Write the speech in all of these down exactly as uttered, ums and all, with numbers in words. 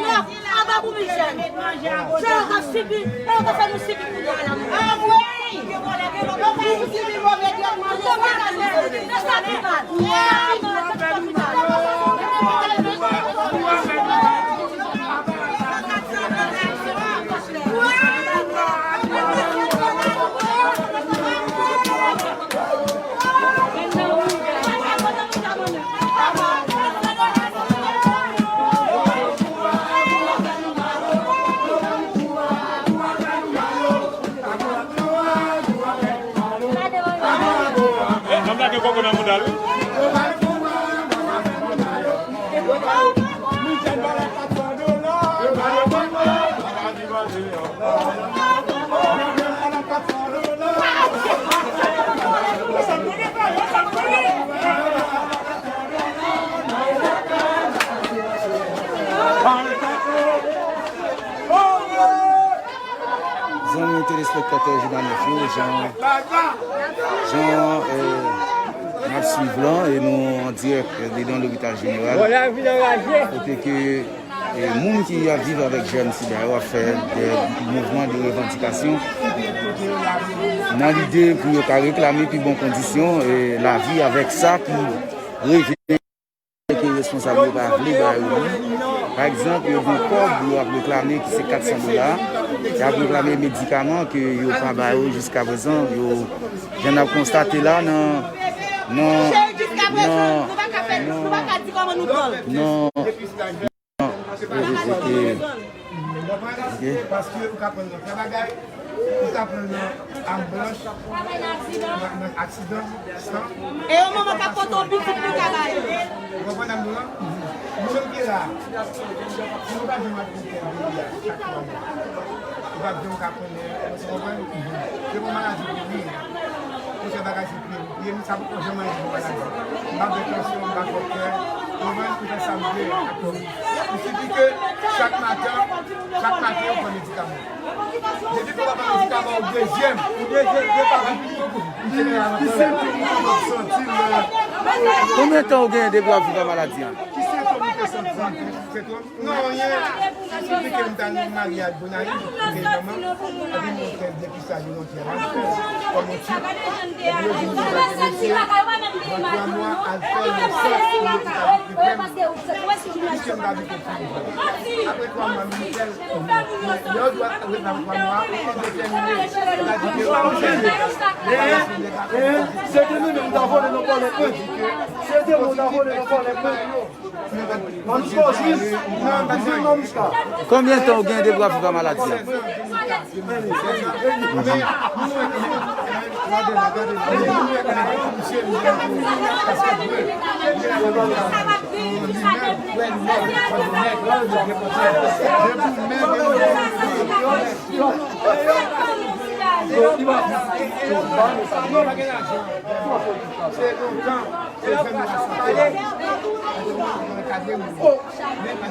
Senyè, anba pou Michel. Se yo k ap sibi, se yo k ap fè nou sibi kounye a la. Anmwey! Yo pa pou sibi move tretman. Yo pa pou sibi. Se sa ki mal. Se sa ki mal. Manm la gen koko nan mouda l wi. Zanmi telespektatè Jouda Nèf yo, jan, jan, eh, n ap swiv lan, e nou an dirèk dedan lopital jeneral, kote ke, eh, moun ki ap viv avèk jèm sida yo ap fè de mouvman de revandikasyon nan lide pou yo ka reklame pi bon kondisyon, eh, lavi avèk sa ki revyen ke responsab yo pa vle ba yo li. Pa egzanp, yo gen kòb yo ap reklame ki se kat san dola, y ap reklame medikaman ke yo pa ba yo jiskaprezan. Yo, jan n ap konstate la nan, nan, nan, nan, nan, Ok. Paske ou ka pran nan fè bagay, ou ka pran nan am blanch, nan, nan aksidan, san. E yon manman k ap pote yon pitit pou ka ba yo. Ou konprann nan nou an? Nou menm ki la, si nou pa janm ap viv peyi a chak mwa, ou pa janm ka konnen, ou konprann? Se yon maladi pou li. Pou se bagay se Li menm sa poko janm rive nan lavi. M pa gen tansyon, m pa gen kè. Mwen menm, m fè sa m vle ak kò m. Il suffit ke chak maten, chak maten, ou pran medikaman. Depi ke w pa pran medikaman, ou dezyèm. Ou dezyèm, depa. Ki, ki sentòm ou kapab santi lè... Konbyen tan ou genyen depi w ap viv ak maladi an? Ki sentòm ou te santi? Sentòm? Non, anyen. Sifi ke m t al nan maryaj Gonayiv, kote manman, epi m te fè depistaj yo nan tè a, kòm yon tip. Epi yo di m konn pase mesye, nan twa mwa, al fè yon sèks pou yo ki ta vin pi prè m. Piske m t abite Timouzon. Apre twa mwa, m di l, lè yo di w ap ret la pou twa mwa, ou detèmine, sa di ke ou chanje. Se te nou menm ta vole nan pòlèt mwen. Se te nou ta vole nan pòlèt mwen. Konbyen tan ou gen depi w ap viv ak maladi an? Se lontan.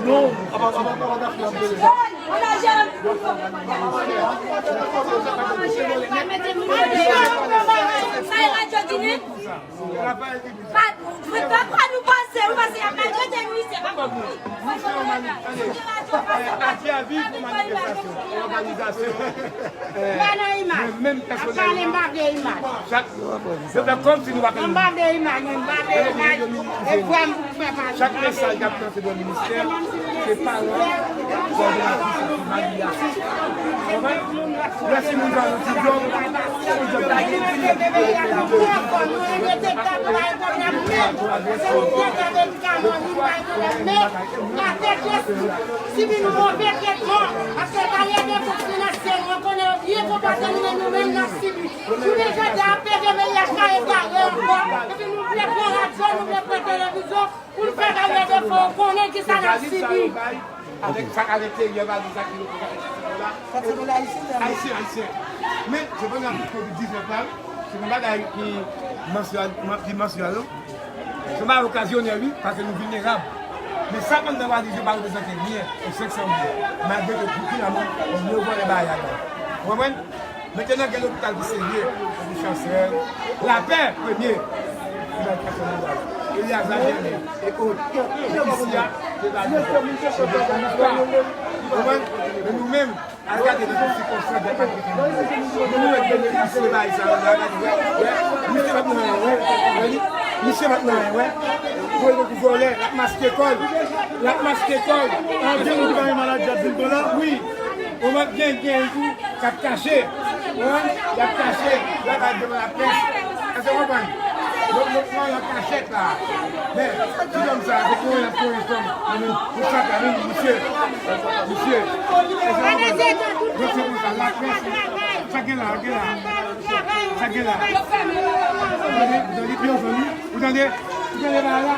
Non, apa, apa, apa, apa, apa. Pa, pa, pa nou panse, wi, paske y ap maltrete nou isi, pa konprann. Atye a viv pou manifestasyon, òganizasyon. M pa nan imaj. Mwen menm pèsonèlman, m pa vle imaj. Chak, yo fè kòmsi nou pa konn. M pa vle imaj, mwen, m pa vle imaj. E vwa m pou fè pale. Chak mesaj k ap pase nan ministè, se paran, kòdonatris epi malye a. Konprann? Lè si moun sa yon ti djòb, yon djòb la gen ti. Dega medikaman, nou bay pwoblèm, men la tèt yo sibi nou move tretman, paske baryè defans finansyè, nou konnen yo byen konpòte nou, men nou menm n ap sibi. Jounen jodi a, P V V I H ka egare ankò, epi nou vle pran radyo, nou vle pran televizyon, pou n fè baryè defans, konnen kisa n ap sibi. Avèk sa k a lenteryè valiz la ki reprezante Santo Dola. Santo Dola ayisyen, ayisyen, ayisyen. Men, sepandan, kovid diznèf la, se yon bagay ki mansyal, ki mansyal, non? Se yon bagay okazyonèl, wi, paske nou vilnerab. Men sa k anndan valiz yo pa reprezante anyen pou senk san moun, malgre ke pou finalman, yo vòlè bagay la. Ou konprann? Mentnan gen lopital ki serye, pou Chansèl, lapè premye, pou Layik Nasyonal la, Eliaza Jèlen, e ot. Isi a, se la, se konprann? Men nou menm, al gade nan sikonstans de Patrick Henry. Nou, nou wè ke misye bay sa, la, gade, wè, wè, misye pa t nan anyen, wè, wè, li, misye pa t nan anyen, wè. Voye l tankou vòlè, l ap maske kò l, l ap maske kò l. An gen moun ki pa gen maladi ap vin pran la? Wi. Ou wè gen, gen tou k ap kache. Ou wè? Y ap kache. Y ap al devan laprès. Èske w konprann? Yo, yo pran yo an kachèt la. Men, ti nonm sa, se konyen y ap konyen fanm. Pou sa, kanmenm, misye. Misye. Èske w konprann? Donk, se pou sa, laprès. Sa gen la, gen la. Sa gen la. Ou tande? Ou tande? Ou tande? Ou tande bagay la?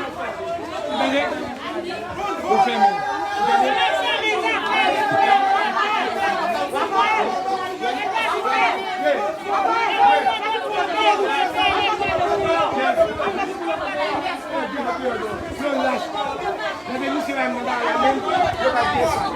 Ou tande? Ou fèmen. Ou tande? Yo lach. Leve misye la, manda la menm, yo pa desann.